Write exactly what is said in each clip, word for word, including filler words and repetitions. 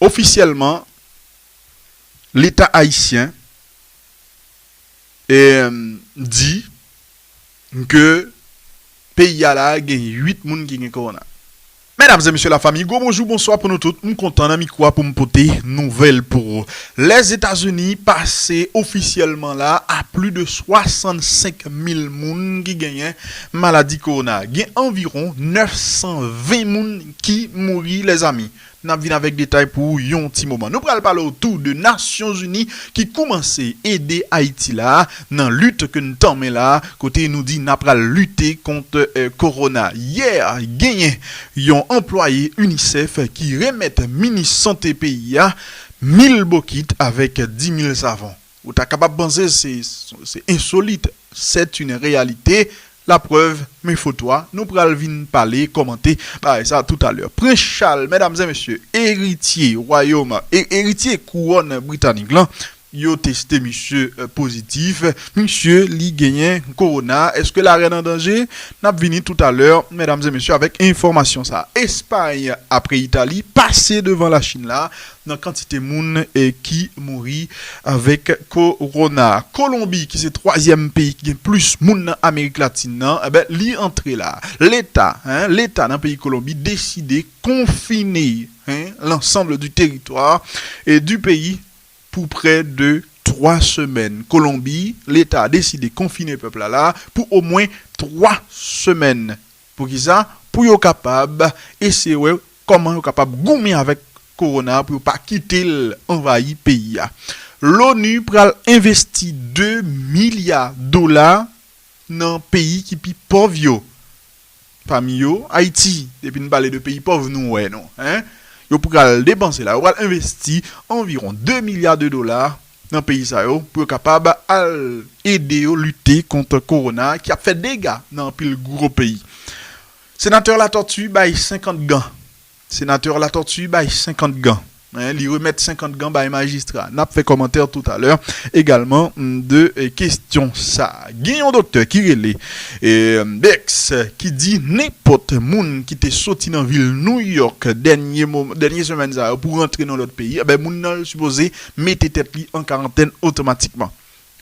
Ofisyèlman, Leta ayisyen, em, di ke peyi a la gen uit moun ki gen kowona. Medam e mesye, lafanmi, gwo bonjou, bonswa pou nou tout. M kontan nan mikwo a pou m pote nouvèl pou ou. Lèzetazini pase ofisyèlman la a plis de swasannsenk mil moun ki genyen maladi kowona. Gen anviwon nèf san ven moun ki mouri, lèzanmi. N ap vin avèk detay pou ou yon ti moman. Nou pral pale w tou de Nasyonzini ki koumanse ede Ayiti la nan lit ke n tanmen la, kote nou di n ap pral lite kont, eh, kowona. Yè, genyen yon anplwaye UNICEF ki remèt minis sante peyi a mil bokit avèk dis mil savon. Ou ta kapab panse se, se ensolit. C'est une réalité. Laprèv, men foto a, nou pral vin pale, kòmante bagay sa toutalè. Prens Chal, medam e mesye, eritye wayòm, e, eritye kouwòn britanik lan, yo teste misye, eh, pozitif. Misye, li genyen kowona. Èske larèn an danje? N ap vini toutalè, medam e mesye, avèk enfòmasyon sa. Espay, apre Itali, pase devan Lachin la nan kantite moun, eh, ki mouri avèk kowona. Kolonbi, ki se twazyèm peyi ki gen plis moun nan Amerik Latin nan, enben, li antre la. Leta, en, Leta nan peyi Kolonbi deside konfine, en, l'ensemble du territoire, eh, du pays pou près de twa semèn. Kolonbi, Leta a deside konfine pèp la la pou omwen twa semèn. Poukisa? Pou yo kapab eseye wè kòman yo kapab goumen avèk kowona pou yo pa kite l anvayi peyi a. L'ONU pral envesti de milya dola nan peyi ki pi pòv yo. Pami yo, Ayiti. Depi n pale de peyi pòv, nou wè, non, en? Yo pral depanse la, yo pral envesti anviwon de milya de dola nan peyi sa yo pou yo kapab al ede yo lite kont kowona ki ap fè dega nan anpil gwo peyi. Senatè Latortue bay senkant gan. Senatè Latortue bay senkant gan. En, li remèt senkant gan bay majistra. N ap fè kòmantè toutalè egalman, mm, de, eh, kesyon sa. Gen yon doktè ki rele, eh, Birx, ki di nenpòt moun ki te soti nan vil New York dènye mo-, dènye semèn sa yo pou rantre nan lòt peyi, enben, moun nan sipoze mete tèt li an karantèn otomatikman.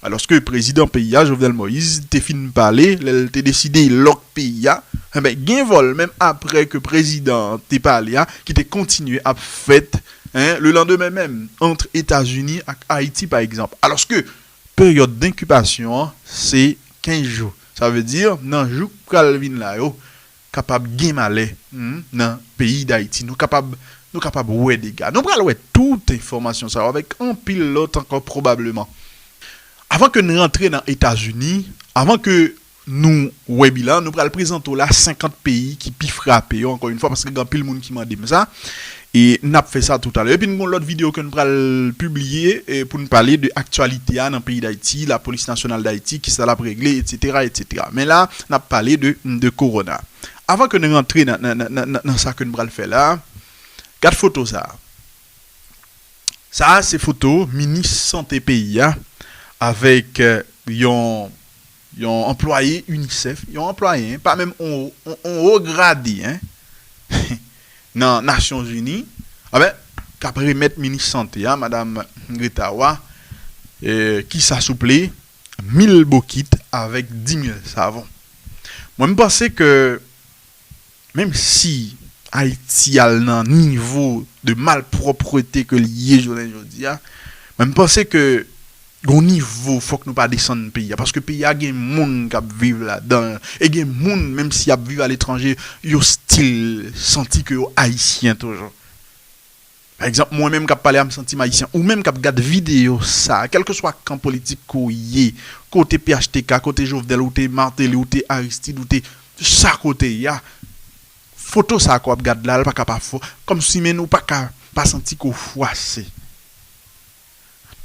Alòske prezidan peyi a, Jovenel Moïse, te fin pale, lè l te deside lòk peyi a, enben, gen vòl, menm apre ke prezidan an te pale a, ki te kontinye ap fèt, en, le lendemain menm, ant Etazini ak Ayiti, pa egzanp. Alòske peryòd denkibasyon an, se kenz jou. Sa vle di, nan jou k pral vin la yo, kapab gen malè, hmm, nan peyi Dayiti. Nou kapab, nou kapab wè dega. Nou pral wè tout enfòmasyon sa yo avèk anpil lòt ankò pwobableman. Avan ke n rantre nan Etazini, avan ke nou wè bilan, nou pral prezante w la senkant peyi ki pi frape yo, ankò yon fwa, paske gen anpil moun ki mande m sa. E n ap fè sa toutalè. Epi n gen yon lòt videyo ke n pral pibliye, e, pou n pale de aktyalite a nan peyi Dayiti, Lapolis Nasyonal Dayiti, kisa l ap regle, etsetera, etsetera. Men la, n ap pale de, de kowona. Avan ke n rantre nan, nan, nan, nan, nan sa ke n pral fè la, gad foto sa. Sa a se foto minis sante peyi a avèk, eh, yon, yon anplwaye UNICEF, yon anplwaye, en, pa menm on, on, on wo grade, en, nan Nasyonzini, enben, k ap remèt minis sante a, madam Greta Roy, eh, kisa souple, mil bokit avèk dis mil savon. Mwen, m panse ke menm si Ayiti al nan nivo de malpwòpte ke li ye jounen jodi a, men m panse ke gon nivo fòk nou pa desann peyi a, paske peyi a gen moun k ap viv ladan l, e gen moun, menm si y ap viv aletranje, yo still santi ke yo ayisyen toujou. Pa egzanp, mwen menm k ap pale a, m santi m ayisyen. Ou menm k ap gad videyo sa, kèlkeswa kan politik ke w ye, ke w te P H T K, ke w te Jovenel, ou te Martelly, ou te Aristide, ou te sa ke w te ye a, foto sa ke w ap gad la, l pa ka pa fò. Kòmsi menm ou pa ka pa santi ke w fwase.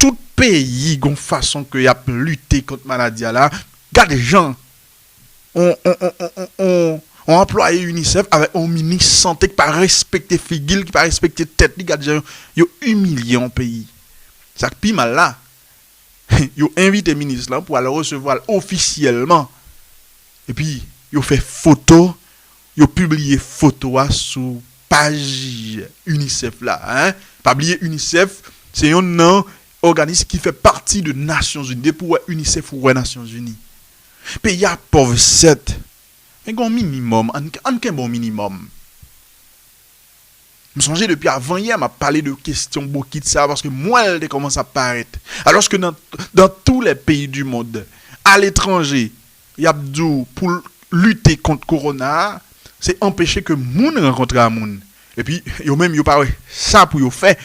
Tout peyi gon fason ke y ap lite kont maladi a la. Gad jan on, on, on, on, on, on, on anplwaye UNICEF avèk on minis sante ki pa respekte figi l, ki pa respekte tèt li. Gad jan yo, yo imilye on peyi. Sa k pi mal la, yo envite minis lan pou al resevwa l ofisyèlman. Epi, yo fè foto, yo pibliye foto a sou paj UNICEF la, en. Pa bliye UNICEF, se yonn nan òganis ki fè pati de Nasyonzini. Depi w wè UNICEF, ou wè Nasyonzini. Peyi a pòv, sèt. Men gen yon minimòm, ann, ann kenbe yon minimòm. M sonje depi avanyè, m ap pale de kesyon bokit sa a, paske m wè l te kòmanse ap parèt. Alòske nan, dans tous les pays du monde, aletranje, y ap di w pou l lite kont kowona a, se anpeche ke moun rankontre a moun. Epi, yo menm, yo pa wè sa pou yo fè.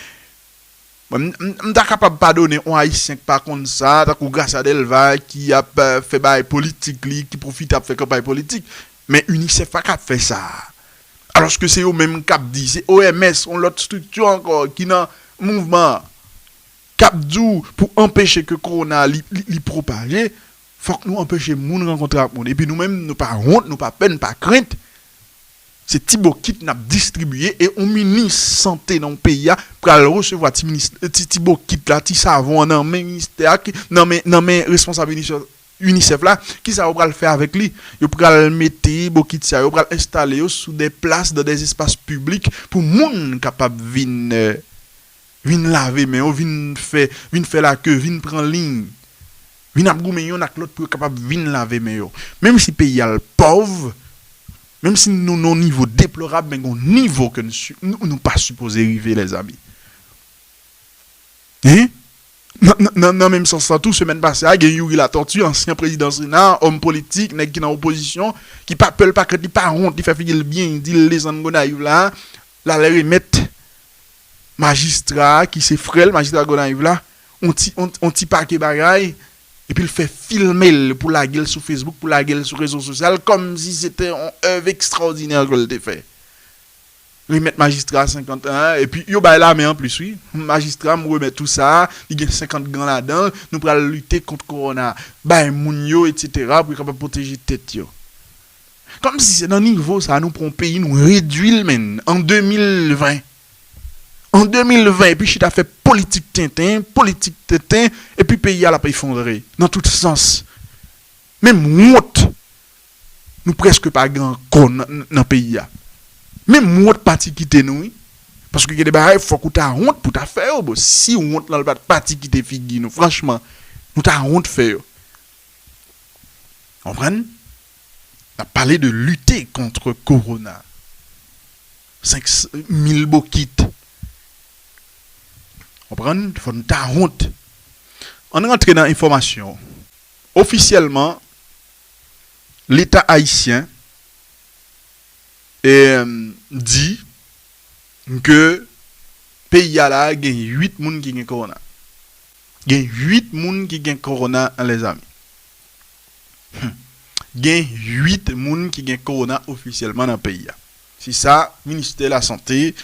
Mwen, m, m, m ta kapab padone yon Ayisyen ki pa konn sa, tankou Gracia Delva, ki ap, eh, fè bagay politik li, ki pwofite ap fè kanpay politik. Men UNICEF pa ka ap fè sa. Alòske se yo menm k ap di, se O M S, yon lòt estrikti ankò ki nan mouvman an, k ap di w pou anpeche ke kowona li, li, li pwopaje, fòk nou anpeche moun rankontre ak moun. Epi nou menm, nou pa wont, nou pa pè, nou pa krent. Se ti bokit n ap distribiye e yon minis sante nan yon peyi a pral resevwa ti minis, ti, ti bokit la, ti savon an nan men ministè a, ki, nan men, nan men responsab UNICEF, UNICEF la. Kisa yo pral fè avèk li? Yo pral mete bokit sa yo, pral enstale yo sou de plas, dans des espaces publics, pou moun kapab vin, euh, vin lave men yo, vin fè, vin fè lake, vin pran liy, vin ap goumen yonn ak lòt pou yo kapab vin lave men yo. Menm si peyi a l pòv, menm si nou nan yon nivo deplorab, men gen yon nivo ke nou, si- nou, nou pa sipoze rive, lèzanmi. Hein? Nan, nan, nan, nan menm sans lan tou, semèn pase a, gen Youri Latortue, ansyen prezidan Sena, òm politik, nèg ki nan opozisyon, ki pa pè, l pa krent, li pa wont, li fè figi l byen, li di l desann Gonayiv la, l al remèt majistra a, ki se frè l, majistra Gonayiv la, on ti, on, on ti pake bagay, epi l fè filme l pou lage l sou Facebook, pou lage l sou rezo sosyal, kòmsi se te yon èv ekstraòdinè ke l te fè. Remèt majistra a senkant an, epi yo bay lamen anplis, wi. Majistra, m remèt ou sa, li gen senkant gran ladan l, nou pral lite kont kowona. Bay moun yo, etsetera, pou yo kapab pwoteje tèt yo. Kòmsi se nan nivo sa a nou pran yon peyi, nou redui l, menn, an de mil ven. An de mil ven, epi chita fè politik tenten, politik tenten, epi peyi a l ap efondre nan tout sans. Menm wont, nou prèske pa gen ankò nan, nan peyi a. Menm wont pati kite nou, wi. Paske gen de bagay, fòk ou ta wont pou ta fè yo, bon. Si wont lan l pa t pati kite figi nou, franchman, nou ta wont fè yo. Konprann? N ap pale de lite kont kowona. Senk mil bokit. Konprann? Fò n ta wont. Ann rantre nan enfòmasyon. Ofisyèlman, Leta ayisyen, em, di ke peyi a la gen uit moun ki gen kowona. Gen uit moun ki gen kowona, lèzanmi. Hmm. Gen uit moun ki gen kowona ofisyèlman nan peyi a. Se sa ministè lasante,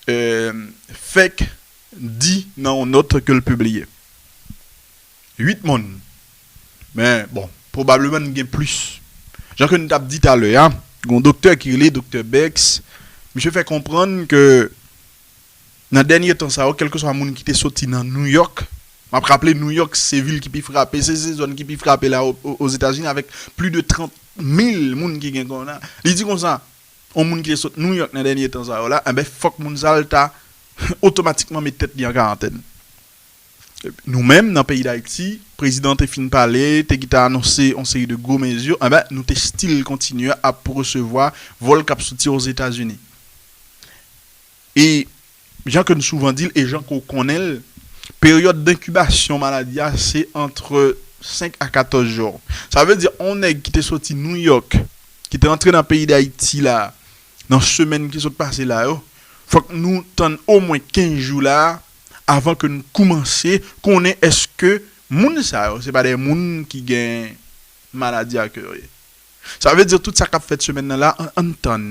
eh, fèk di nan yon nòt ke l pibliye. Uit moun. Men, bon, pwobableman n gen plis. Jan ke n t ap di talè a, gen yon doktè ki rele doktè Bex, misye fè konprann ke nan dènye tan sa yo, kèlkeswa moun ki te soti nan New York, m ap raple, New York se vil ki pi frape, se, se zòn ki pi frape la o, o, Ozetazini, avèk plis de trant mil moun ki gen kowona. Li di konsa, yon moun ki te sot New York nan dènye tan sa yo la, enben, fòk moun sa a l ta otomatikman met tèt li an karantèn. Nou menm, nan peyi Dayiti, prezidan te fin pale, te gentan anonse yon seri de gwo mezi, enben, nou te still kontinye ap resevwa vòl k ap soti Ozetazini. E jan ke n souvan di l e jan ke w konnen l, peryòd denkibasyon maladi a se antre senk a katòz jou. Sa vle di, yon nèg ki te soti New York, ki te antre nan peyi Dayiti la, nan semèn ki sot pase la yo, fòk nou tann omwen kenz jou la, avan ke n koumanse konnen èske moun sa yo, se pa de moun ki gen maladi a ke yo ye. Sa vle di tout sa k ap fèt semèn nan la, ann, ann tann.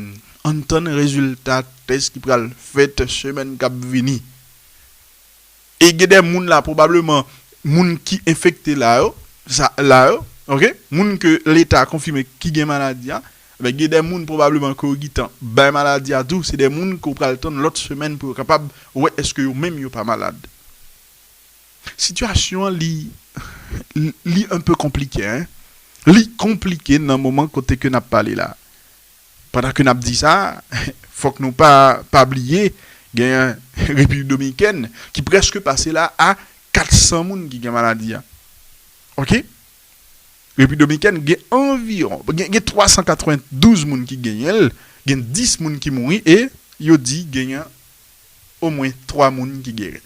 Ann tann rezilta tès ki pral fèt semèn k ap vini. E gen de moun la, pwobableman, moun ki enfekte la yo, sa, la yo, oke? Moun ke Leta konfime ki gen maladi a, men gen de moun pwobableman ke yo gentan bay maladi a tou, se de moun ke w pral tann lòt semèn pou yo kapab wè èske yo menm yo pa malad. Sitiyasyon an, li, li, li un peu konplike, en. Li konplike nan moman kote ke n ap pale la. Pandan ke n ap di sa, fòk nou pa, pa bliye Genyen Repiblik Dominikèn ki prèske pase la a kat san moun ki gen maladi a. Oke? Repiblik Dominikèn gen anviwon, gen, gen twa san katrevendouz moun ki genyen l, gen dis moun ki mouri e yo di genyen omwen twa moun ki geri.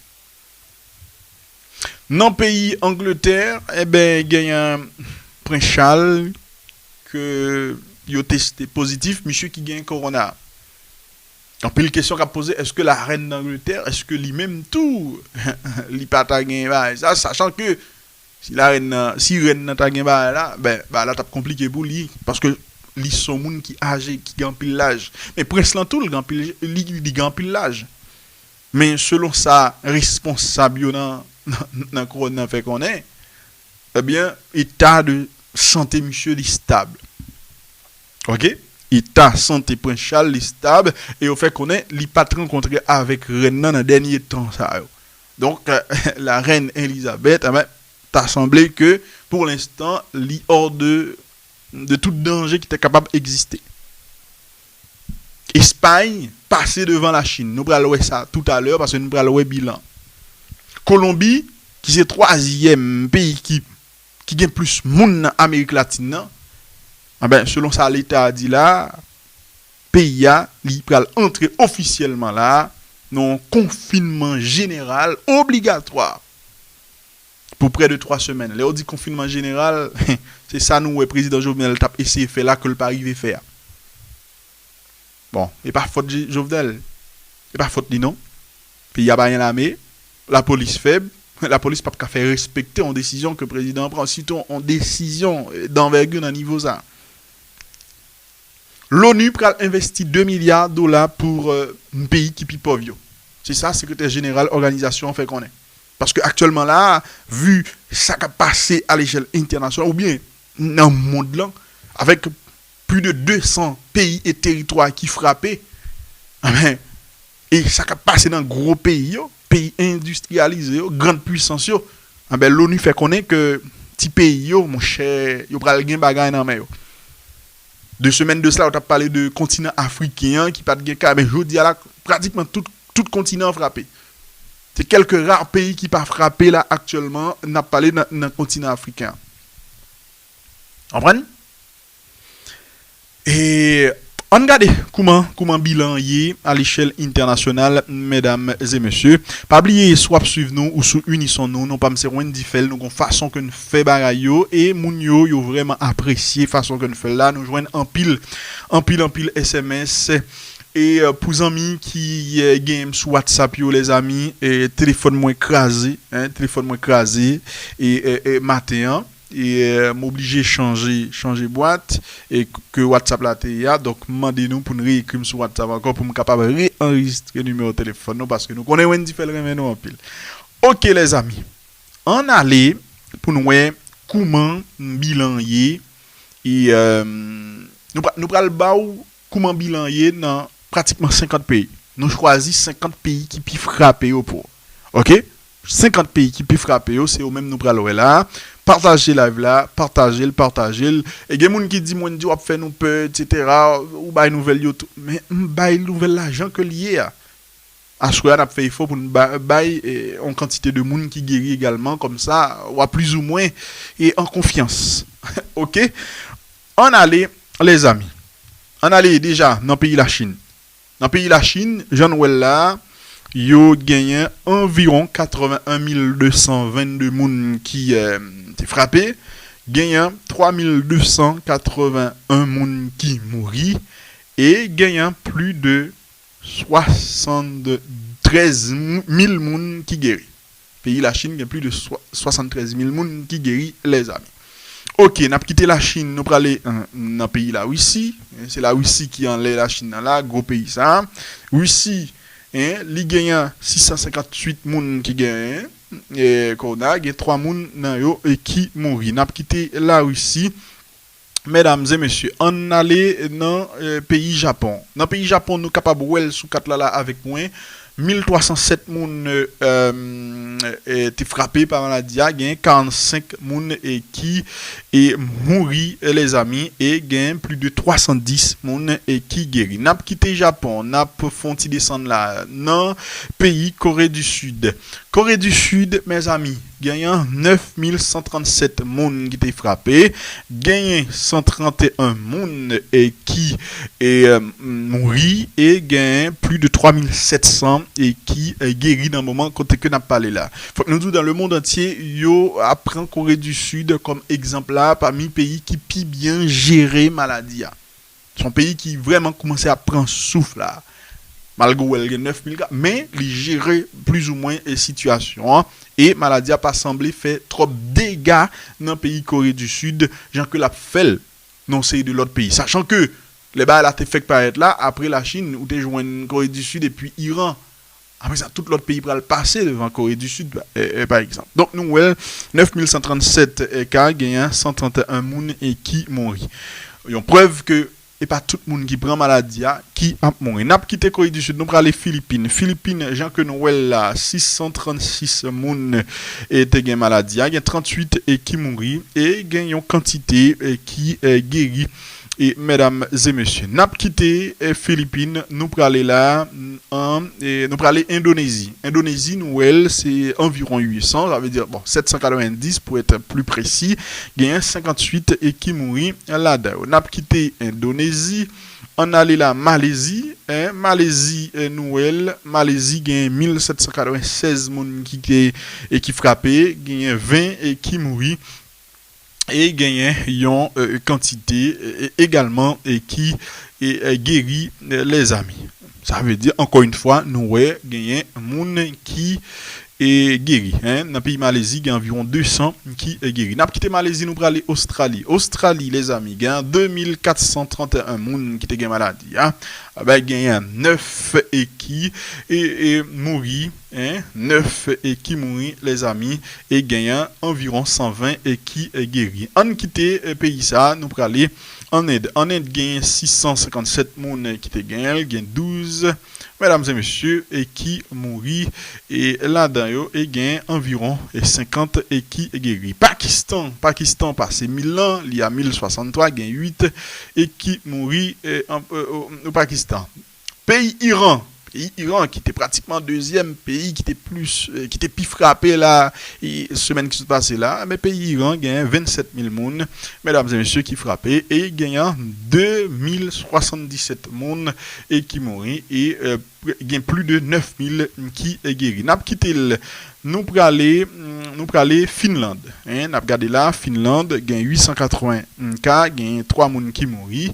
Nan peyi Angletè, enben, genyen Prens Chal ke yo teste pozitif, misye ki gen kowona. Anpil kesyon k ap poze, èske larèn d'Angleterre, èske li menm tou, li pa ta gen bagay sa, sachan ke si larèn nan, si rèn nan ta gen bagay la, ben, bagay la t ap konplike pou li, paske li se yon moun ki aje, ki gen anpil laj. Men prens lan tou, li gen anpil, li, li gen anpil laj. Men selon sa responsab yo nan, nan, nan kowòn nan fè konnen, ebyen, eta de sante misye li stab. Oke? Eta sante Prens Chal li stab e yo fè konnen li pa t rankontre avèk rèn nan nan dènye tan sa yo. Donk, larèn Elizabeth, enben, ta sanble ke pou lenstan, li hors de, de tout danje ki te kapab egziste. Espay pase devan Lachin. Nou pral wè sa toutalè paske nou pral wè bilan. Kolonbi, ki se twazyèm peyi ki, ki gen plis moun nan Amerik Latin nan, enben, selon sa Leta a di la, peyi a, li pral antre ofisyèlman la nan yon konfinman jeneral obligatwa pou prè de twa semèn. Lè yo di konfinman jeneral, se sa nou wè prezidan Jovenel t ap eseye fè la ke l pa rive fè a. Bon, e pa fòt Je-, Jovenel. E pa fòt li non. Peyi a pa gen lame, lapolis fèb, lapolis p ap ka fè respekte yon desizyon ke prezidan an pran, sitou yon desizyon, eh, danvègi nan nivo sa. L'ONU pral envesti de milya dola pou, eh, peyi ki pi pòv yo. Se sa sekretè jeneral òganizasyon an fè konnen. Paske aktyèlman la, vi sa k ap pase a lechèl entènasyonal, oubyen nan mond lan, avèk plis de de san peyi e teritwa ki frape, enben, e sa k ap pase nan gwo peyi yo, peyi endistriyalize yo, grann pwisans yo, enben, l'ONU fè konnen ke ti peyi yo, monchè, yo pral gen bagay nan men yo. De semèn de sila, yo t ap pale de kontinan afriken an ki pa t gen ka, men jodi a la, pratikman tout, tout kontinan an frape. Se kèlke ra peyi ki pa frape la aktyèlman, n ap pale nan, nan kontinan afriken an. Konprann? E ann gade kouman, kouman bilan an ye a lechèl entènasyonal, medam e mesye. Pa bliye, si w ap swiv nou ou sou Unison nou, non pa m se Wendy Fèl, nou gon fason ke n fè bagay yo, e moun yo, yo vrèman apresye fason ke n fè l la. Nou jwenn anpil, anpil, anpil S M S. E, eh, pou zanmi ki, eh, gen m sou WhatsApp yo, lèzami, eh, telefòn mwen kraze, hein, telefòn mwen kraze, e, eh, eh, maten an, e, eh, m oblije chanje, chanje bwat, e k-, ke WhatsApp la te ye a, donk m mande nou pou n reekri m sou WhatsApp ankò pou m kapab reanrejistre nimewo telefòn nou, paske nou konnen Wendy Fèl renmen nou anpil. Oke, lèzami, ann ale pou n wè kouman bilan ye, e, eh, nou pra-, nou pral ba w kouman bilan ye nan pratikman senkant peyi. Nou chwazi senkant peyi ki pi frape yo pou ou. Oke? Senkant peyi ki pi frape yo, se yo menm nou pral wè la. Pataje live la, pataje l, pataje l. E gen moun ki di, "Mwen di w ap fè nou pè, et cetera. Ou bay nouvèl yo tou." Men m bay nouvèl la jan ke l ye a. Aswè a, n ap fè efò pou n ba-, bay, eh, yon kantite de moun ki geri egalman, kòmsa, w a plizoumwen, e an konfyans. Oke? Ann ale, lèzami. Ann ale deja nan peyi Lachin. Nan peyi Lachin, jan n wè l la a, yo genyen anviwon katreven en mil de san vennde moun ki, eh, te frape, genyen twa mil de san katreven en moun ki mouri, e genyen plis de swasanntrèz mil moun ki geri. Peyi Lachin gen plis de swa-, swasanntrèz mil moun ki geri, lèzami. Oke, n ap kite Lachin, nou prale, eh, nan peyi Larisi. Eh, se Larisi ki anlè Lachin nan la, gwo peyi sa a. Risi, eh, li genyen sis san senkantuit moun ki genyen, eh, kowona, gen twa moun nan yo, eh, ki mouri. N ap kite Larisi. Medam e mesye, ann ale nan, eh, peyi Japon. Nan peyi Japon, nou kapab wè l sou kat la, la avèk mwen. Mil twa san sèt moun, eh, eh, te frape pa maladi a, genyen karannsenk moun, eh, ki, e mouri, lèzanmi, e gen plis de twa san dis moun e ki geri. N ap kite Japon, n ap fè yon ti desann la nan peyi Kore di Sid. Kore di Sid, mezanmi, genyen nèf mil san trannsèt moun ki te frape, genyen san tranteyen moun e ki e, mouri e genyen plis de twa mil sèt san e ki e, geri nan moman kote ke n ap pale la. Fòk nou di w, dans le monde entier, yo ap pran Kore di Sid kòm egzanp la pami peyi ki pi byen jere maladi a. Se yon peyi ki vrèman kòmanse ap pran souf la. Malgre w wè l gen nèf mil ka, men li jere plizoumwen e sitiyasyon an. E maladi a pa sanble fè twòp dega nan peyi Kore di Sid, jan ke l ap fè l nan yon seri de lòt peyi. Sachan ke lè bagay la te fèk parèt la, apre Lachin, ou te jwenn Kore di Sid epi Iran. Apre sa, tout lòt peyi pral pase devan Kore di Sid, e, e, pa egzanp. Donk, nou wè l, nèf mil san trannsèt e, ka, genyen san tranteyen moun e ki mouri. Yon prèv ke e pa tout moun ki pran maladi a ki ap mouri. N ap kite Kore di Sid, nou prale Filipin. Filipin, jan ke nou wè l la, sis san trannsis moun e, te gen maladi a, gen tranntuit e ki mouri, e gen yon kantite e, ki e, geri. E medam e mesye, n ap kite e, Filipin, nou prale la, an, e, nou prale Endonezi. Endonezi, nou wè l, se anviwon uit san, sa vle di, bon, sèt san katrevenndis pou èt pli presi, genyen senkantuit e ki mouri ladan yo. N ap kite Endonezi, ann ale la Malezi, en, Malezi, e, nou wè l, Malezi genyen mil sèt san katrevennsèz moun ki te, e ki frape, genyen ven e ki mouri, e genyen yon e, kantite e, e, egalman e, ki e, e, geri, e, lèzanmi. Sa vle di, ankò yon fwa, nou wè genyen moun ki e, geri. En. Nan peyi Malezi, gen anviwon de san ki e, geri. N ap kite Malezi, nou prale Ostrali. Ostrali, lèzanmi, gen de mil kat san tranteyen moun ki te gen maladi a. Aba, genyen nèf e, ki e, e, mouri, en, nèf e, ki mouri, lèzanmi, e genyen anviwon san ven e, ki e, geri. Ann kite e, peyi sa a, nou prale ann End. Ann End, genyen sis san senkannsèt moun e, ki te genyen l, gen douz, medam e mesye, e, ki mouri e, ladan yo, e genyen anviwon e, senkant e, ki geri. Pakistan, Pakistan pase mil lan, li a mil swasanntwa, gen uit e, ki mouri e, an, e, o, o Pakistan. Peyi Iran, peyi Iran ki te pratikman dezyèm peyi ki te plis, e, ki te pi frape la, e, semèn ki sot pase la, men peyi Iran genyen vennsèt mil moun, medam e mesye, ki frape, e genyen de mil swasanndisèt moun e ki mouri, e, e, gen plis de nèf mil ki e, geri. N ap kite l, nou prale, nou prale Finland, en, n ap gade la, Finland gen uit san katreven ka, gen twa moun ki mouri,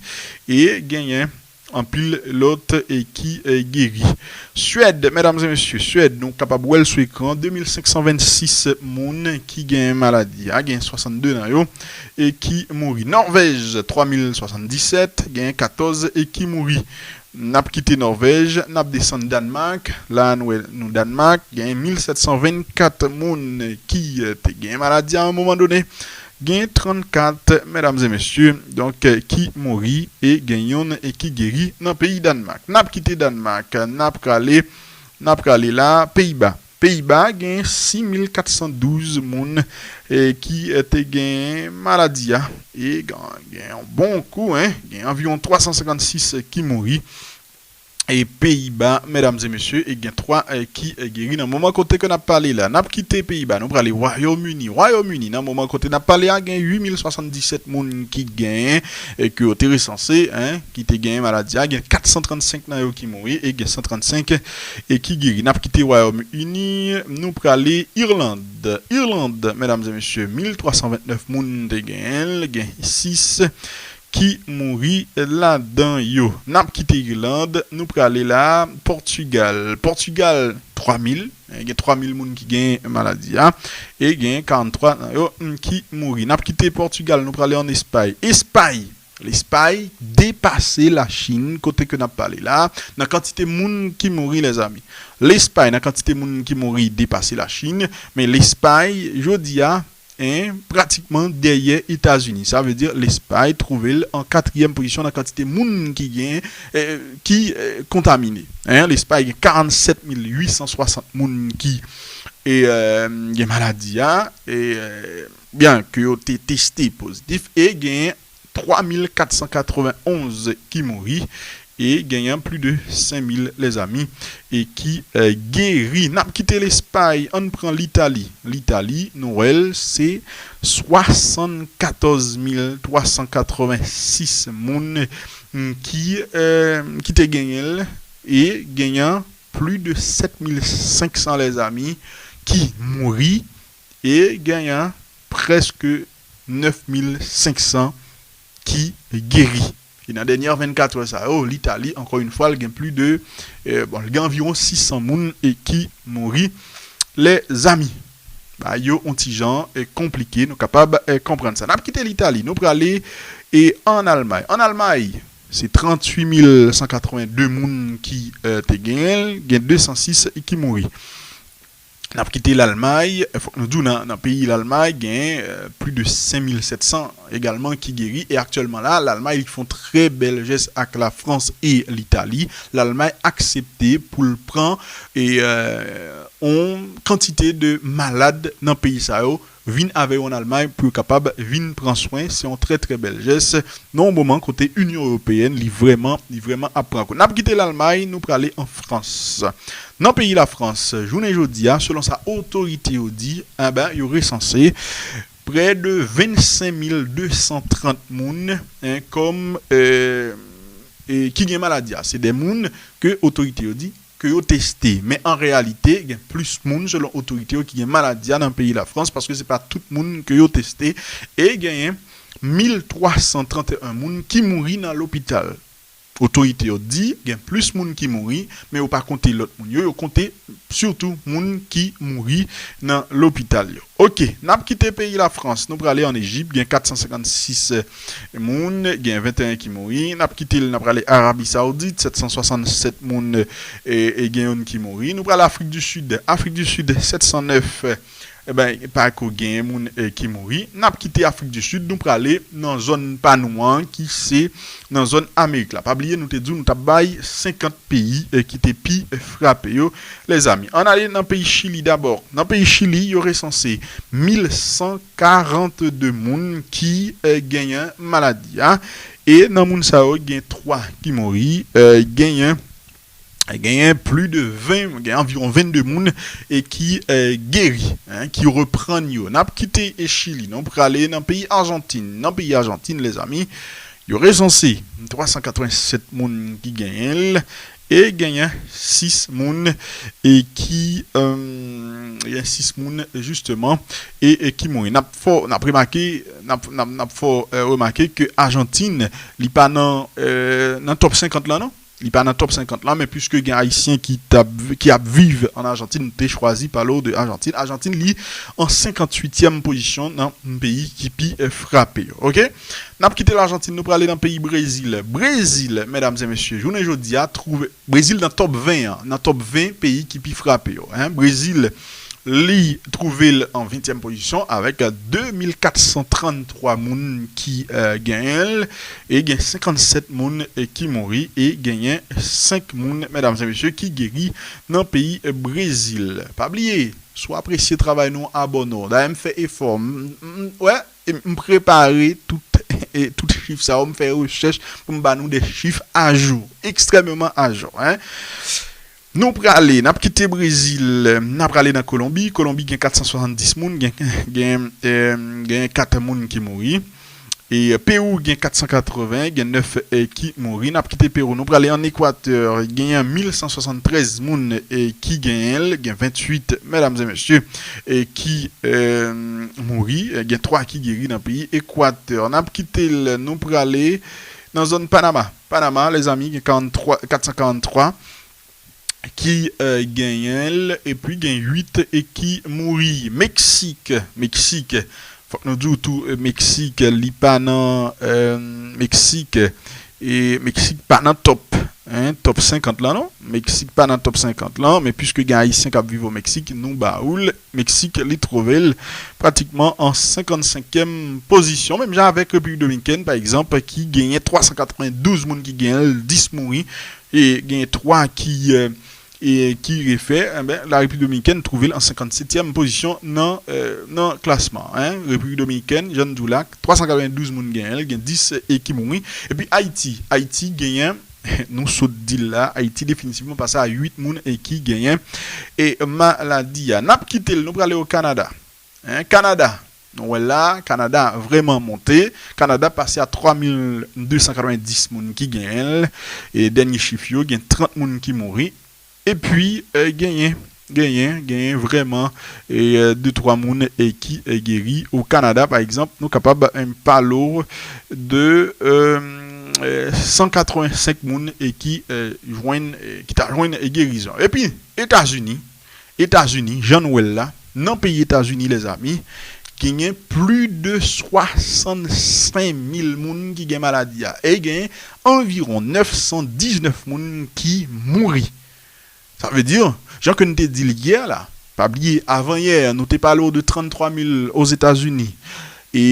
e genyen anpil lòt e, ki e, geri. Swèd, medam e mesye, Swèd, nou kapab wè l sou ekran, de mil senk san vennsis moun ki gen maladi a, gen swasannde nan yo e, ki mouri. Nòvèj, twa mil swasanndisèt, gen katòz e, ki mouri. N ap kite Nòvèj, n ap desann Dànmak. La, nou wè nou Dànmak, gen mil sèt san vennkat moun ki e, te gen maladi a yon moman done. Gen trannkat, medam e mesye, donk, e, ki mouri e gen yonn e, ki geri nan peyi Dànmak. N ap kite Dànmak, n ap prale, n ap prale la, Peyiba. Peyiba gen sis mil kat san douz moun e, ki e, te gen maladi a. E gen, gen yon bon kou, en, gen anviwon twa san senkannsis ki mouri e, Peyiba, medam e mesye, e gen twa e, ki e, geri nan moman kote ke n ap pale la. N ap kite Peyiba, nou prale Wayòm Ini. Wayòm Ini, nan moman kote n ap pale a, gen uit mil swasanndisèt moun ki genyen e, ke yo te resanse, en, ki te genyen maladi a. Gen kat san trannsenk nan yo ki mouri e gen san trannsenk e, ki geri. N ap kite Wayòm Ini, nou prale Irland. Irland, medam e mesye, mil twa san ventnèf moun te genyen l, gen sis ki mouri ladan yo. N ap kite Irland, nou prale la, Pòtigal. Pòtigal, twa mil, e, gen twa mil moun ki gen maladi a, e gen karanntwa nan yo, mm, ki mouri. N ap kite Pòtigal, nou prale ann Espay. Espay, Lespay depase Lachin, kote ke n ap pale la, nan kantite moun ki mouri, lèzanmi. Lespay, nan kantite moun ki mouri, depase Lachin, men Lespay, jodi a, en, pratikman dèyè Etazini. Sa vle di Lespay twouve l an katriyèm pozisyon nan kantite moun ki gen, eh, ki, eh, kontamine. En, Lespay gen karanntsèt mil uitsanswasant moun ki, eh, eh, gen maladi a, e, eh, byen ke yo te teste pozitif, e gen twa mil katsankatrevennonz ki mouri, e genyen plis de senk mil lèzami e ki, eh, geri. N ap kite Lespay, ann pran Litali. Litali, nou wè l, se swasannkatòz mil twasankatrevennsis moun, mm, ki, eh, ki te genyen l, e genyen plis de sèt mil senksan lèzami ki mouri, e genyen prèske nèf mil senksan ki geri. E nan dènyè vennkat è sa yo, Litali, ankò yon fwa, l gen plis de, eh, bon, l gen anviwon sisan moun e ki mouri. Lèzami, bagay yo yon ti jan, eh, konplike, nou kapab, eh, konprann sa. N ap kite Litali, nou prale, e, ann Almay. Ann Almay, se tranntuit mil san katrevenndde moun ki, eh, te genyen l, gen desansis ki mouri. N ap kite Lalmay, fòk nou di w nan, nan peyi Lalmay, gen, eh, plis de senk mil sètsan egalman ki geri. E aktyèlman la, Lalmay li fon trè bèl jès ak Lafrans e Litali. Lalmay aksepte pou l pran, e, eh, on kantite de malad nan peyi sa yo, vin avè yo ann Almay pou yo kapab vin pran swen. Se yon trè, trè bèl jès. Nan yon moman kote Inyon Ewopeyèn, li vrèman, li vrèman ap pran kou. N ap kite Lalmay, nou prale an Frans. Nan peyi Lafrans, jounen jodi a, selon sa otorite yo di, enben, yo resanse prè de vennsenk mil desantrant moun, en, kòm, eh, e, ki gen maladi a. Se de moun ke otorite yo di ke yo teste. Men an reyalite, gen plis moun, selon otorite yo, ki gen maladi a nan peyi Lafrans, paske se pa tout moun ke yo teste. E genyen mil twa san trannteyen moun ki mouri nan lopital. Otorite yo di gen plis moun ki mouri, men yo pa konte lòt moun yo, yo konte sitou moun ki mouri nan lopital yo. Oke, n ap kite peyi Lafrans, nou prale ann Ejip, gen katsansenkannsis moun, gen venteyen ki mouri. N ap kite l, n ap prale Arabi Saoudit, sètsanswasannsèt moun, e, e gen youn ki mouri. Nou prale Afrik di Sid, Afrik di Sid, sètsanèf, enben, pa ko gen moun, e, ki mouri. N ap kite Afrik di Sid, nou prale nan zòn pa nou an, ki se nan zòn Amerik la. Pa bliye, nou te di w nou t ap bay senkant peyi, e, ki te pi, e, frape yo, lèzami. Ann ale nan peyi Chili dabò. Nan peyi Chili, yo resanse mil san karannde moun ki, e, genyen maladi a. E nan moun sa yo, gen twa ki mouri, e, genyen genyen plis de ven, gen anviwon vennde moun, e ki, eh, geri, en, ki reprann yo. N ap kite, e, Chili, nou prale nan peyi Ajantin. Nan peyi Ajantin, lèzami, yo resanse twa san katrevennsèt moun ki genyen l, e genyen sis moun, e ki, eh, genyen sis moun, jisteman, e, e ki mouri. N ap fè, n ap remake, n ap, n ap, n ap fè, eh, remake ke Ajantin, li pa nan, eh, nan top senkant la, non? Li pa nan top senkant la, men piske gen Ayisyen ki t ap, ki ap viv ann Ajantin, nou te chwazi pale w de Ajantin. Ajantin, li an senkantuityèm pozisyon nan peyi ki pi, eh, frape yo. Oke? N ap kite Lajantin, nou prale nan peyi Brezil. Brezil, medam e mesye, jounen jodi a, twouve Brezil nan top ven an, nan top ven peyi ki pi frape yo, en. Brezil, li twouve l an ventyèm pozisyon avèk de mil kat san tranntwa moun ki, eh, genyen l, e gen senkannsèt moun, eh, ki mouri, e genyen senk moun, medam e mesye, ki geri nan peyi, eh, Brezil. Pa bliye, si w apresye travay nou, abòne w. Dayè, m fè efò. M, m, m, wè, e m prepare tout, e tout chif sa yo, m fè rechèch pou m ba nou de chif ajou, ekstrèmeman ajou, en. Nou prale, n ap kite Brezil, n ap prale nan Kolonbi. Kolonbi gen kat san swasanndis moun, gen, gen, eh, gen kat moun ki mouri. E Pewou gen kat san katreven, gen nèf, eh, ki mouri. N ap kite Pewou, nou prale ann Ekwatè, genyen mil san swasanntrèz moun, eh, ki genyen l, gen ventuit, medam e mesye, eh, ki, eh, mouri, eh, gen twa ki geri nan peyi Ekwatè. N ap kite l, nou prale nan zòn Panama. Panama, lèzami, gen karanntwa, kat san karanntwa ki, eh, genyen l, epi gen uit, eh, ki mouri. Meksik, Meksik, fòk nou di w tou, eh, Meksik, li pa nan, eh, Meksik, e Meksik pa nan top, Hein, top senkant lan non. Meksik pa nan top senkant lan, men piske gen Ayisyen k ap viv o Meksik, nou ba ou l. Meksik, li twouve l pratikman an senkannsenkyèm pozisyon, menm jan avèk Repiblik Dominikèn, pa egzanp, ki genyen twa san katrevendouz moun ki genyen l, dis mouri, e genyen twa ki, e, e ki refè, enben, Larepiblik Dominikèn twouve l an senkannsetyèm pozisyon nan, e, nan klasman, en. Repiblik Dominikèn, jan n di w la, twa san katrevendouz moun genyen l, gen dis e ki mouri. Epi Ayiti, Ayiti genyen nou sot di l la, Ayiti definitivman pase a uit moun e ki genyen e maladi a. N ap kite l, nou prale o Kanada. En, Kanada, nou wè l la, Kanada vrèman monte. Kanada pase a twa mil de san katrevenndis moun ki genyen l. E dènye chif yo, gen trant moun ki mouri. Epi, e, genyen, genyen, genyen vrèman, e, e, de twa moun e ki, e, geri. O Kanada, pa egzanp, nou kapab, e, pale w de, e, e, san katrevensenk moun e ki, e, jwenn, e, ki ta jwenn, e, gerizon. Epi, Etazini, Etazini, jan n wè l la, nan peyi Etazini, lèzami, genyen plis de swasannsenk mil moun ki gen maladi a. E genyen anviwon nèf san diznèf moun ki mouri. Sa vle di, jan ke n te di l yè la, pa bliye, avan yè, nou te pale w de tranntwa mil Ozetazini. E,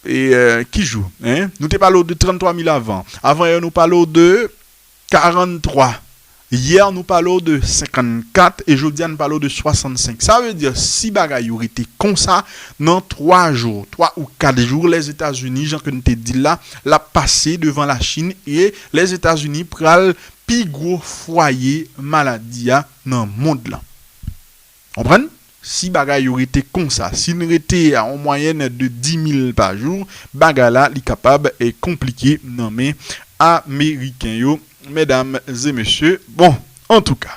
e, e, ki jou, en? Nou te pale w de tranntwa mil avan. Avan yè, nou pale w de karanntwa. Yè, nou pale w de senkannkat e jodi a, nou pale w de swasannsenk. Sa vle di, si bagay yo rete konsa, nan twa jou, twa ou kat jou, Lèzetazini, jan ke n te di l la, l ap pase devan Lachin e Lèzetazini pral pi gwo fwaye maladi a nan mond lan. Konprann? Si bagay yo rete konsa, si n rete a yon mwayèn de dis mil pa jou, bagay la li kapab, e, konplike nan men Ameriken yo, medam e mesye. Bon, antouka,